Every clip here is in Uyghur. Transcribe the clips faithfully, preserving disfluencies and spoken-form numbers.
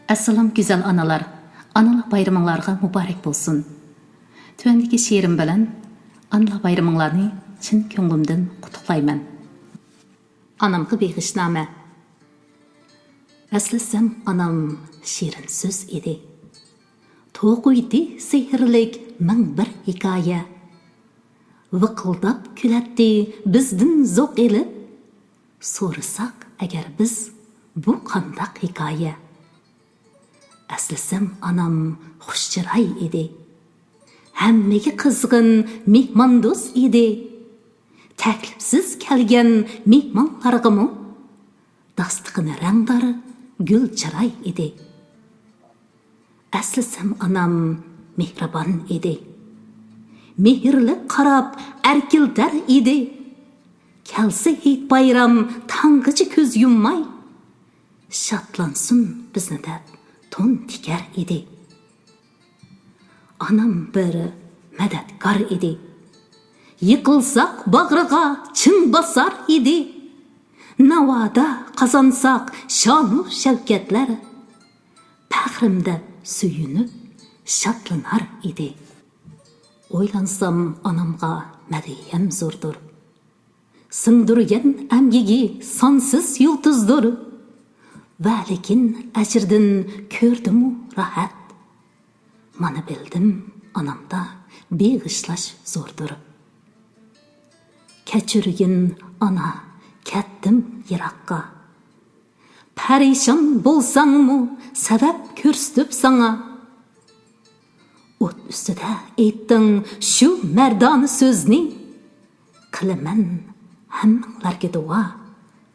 ئەسسالام گۈزەل ئانىلار، ئانىلار بايرىمىڭلارغا مۇبارەك بولسۇن. تۆۋەندىكى شېئىرىم بىلەن ئانىلار بايرىمىڭلارنى چىن كۆڭلۈمدىن قۇتلۇقلايمەن. ئانامغا بېغىشنامە. ئەسلىسەم ئانام شېرىن سۆز ئىدى. توقۇيتتى سېھىرلىك مىڭ بىر ھېكايە. ۋىقىلداپ كۈلەتتى بىزدىن زوق ئېلىپ. سورىساق ئەگەر بىز، بۇ قانداق ھېكايە؟ ئەسلىسەم ئانام خۇش چىراي ئىدى. ھەممىگە قىزغىن مېھماندوست ئىدى. تەكلىپسىز كەلگەن مېھمانلارغىمۇ داستىخىنى رەڭدار گۈل چىراي ئىدى. ئەسلىسەم ئانام مېھرىبان ئىدى. مېھىرلىك قاراپ ئەركىلىتەر ئىدى. كەلسە ھېيت بايرام تاڭغىچە كۆز يۇمماي، شادلانسۇن بىزنى دەپ تون تىكەر ئىدى. ئانام بىر مەدەتكار ئىدى. يىقىلساق باغرىغا چىڭ باسار ئىدى. ناۋادا قازانساق شانۇ شەۋكەتلەر، پەخرىم دەپ سۆيۈنۈپ شادلىنار ئىدى. ئويلانسام ئانامغا مەدھىيەم زوردۇر. سىڭدۈرگەن ئەمگىكى سانسىز يۇلتۇزدۇر. ۋەلىكىن ئەجرىدىن كۆردىمۇ راھەت. مانا بىلدىم ئانامدا بېغىشلاش زوردۇر. كەچۈرگىن ئانا، كەتتىم يىراققا. پەرىشان بولساڭمۇ سەۋەب كۆرسىتىپ ساڭا. ئوت ئۈستىدە ئېيتتىڭ شۇ مەردانە سۆزنى. قىلىمەن ھەممىڭلارگە دۇئا،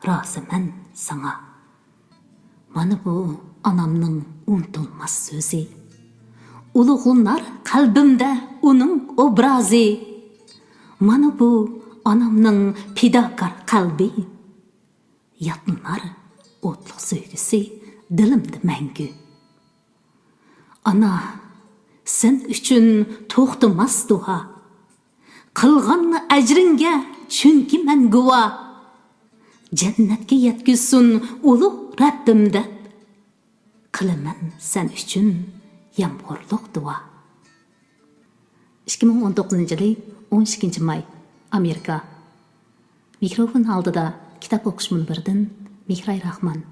رازىمەن ساڭا. مانا بۇ ئانامنىڭ ئۇنتۇلماس سۆزى. ئۇلۇغلىنار قەلبىمدە ئۇنىڭ ئوبرازى. مانا بۇ ئانامنىڭ پىداكار قەلبى. يادلىنار ئوتلۇق سۆيگۈسى دىلىمدا مەڭگۈ. ئانا، سەن ئۈچۈن توختىماس دۇئا. قىلغان ئەجرىڭگە چۈنكى مەن گۇۋا. جەننەتكە يەتكۈزسۇن ئۇلۇغ رەببىم دەپ، قىلىمەن سەن ئۈچۈن يامغۇرلۇق دۇئا. ئىككى مىڭ ئون توققۇزىنچى يىلى ئون ئىككىنچى ماي، ئامېرىكا. مىكروفون ئالدىدا كىتاب ئوقۇش مۇنبىرىدىن مېھراي راخمان.